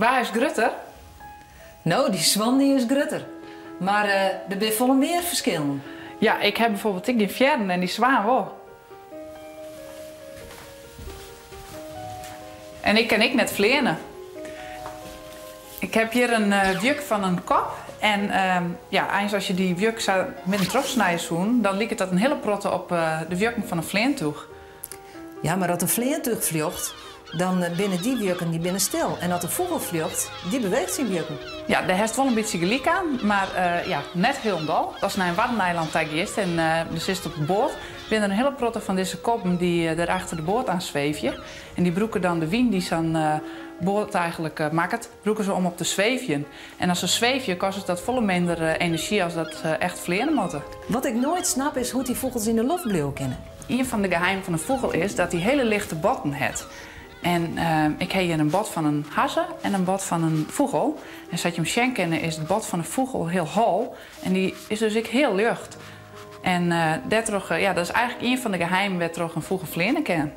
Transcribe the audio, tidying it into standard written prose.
Wa is grutter? No, dy swan dy is grutter. Mar der binne folle mear ferskillen. Ja, ik ha bijvoorbeeld ek gjin fearren en dy swaan wol. En ik kin ek net fleane. Ik heb hjir in wjuk fan in kop en ja, eins as je dy wjuk sa midden troch snije soenen, dan liket dat in hiele protte op de wjukken fan in fleantúch. Ja, mar as in fleantúch fljocht, dan binne dy wjukken dy binne stil. En as in fûgel fljocht, dy beweecht syn wjukken. Ja, dêr hast wol in bytsje gelyk aan, mar ja, net hielendal. Ast nei in Waddeneilân ta giest en do sitst op 'e boat, binne der in hiele protte fan dizze koppen dy't dêr achter de boat aan sweefje. En dy brûke dan de wyn dy't sa'n boat eigenlik makket, brûke se om op te sweefjen. En as se sweefje, kostet dat folle minder enerzjy as dat se echt fleane moatte. Wat ik noait snap is hoe't dy fûgels yn de loft bliuwe kinne. Ien fan de geheimen fan in fûgel is dat dy hiele lichte botten hat. En ik ha hjir in bot fan in hazze en in bot fan in fûgel. En sa't jim sjen kinne is it bot fan de fûgel hiel hol en dy is dus ek hiel ljocht. En dêrtroch, ja, dat is eigenlik ien fan de geheimen wêrtroch in fûgel fleane kin.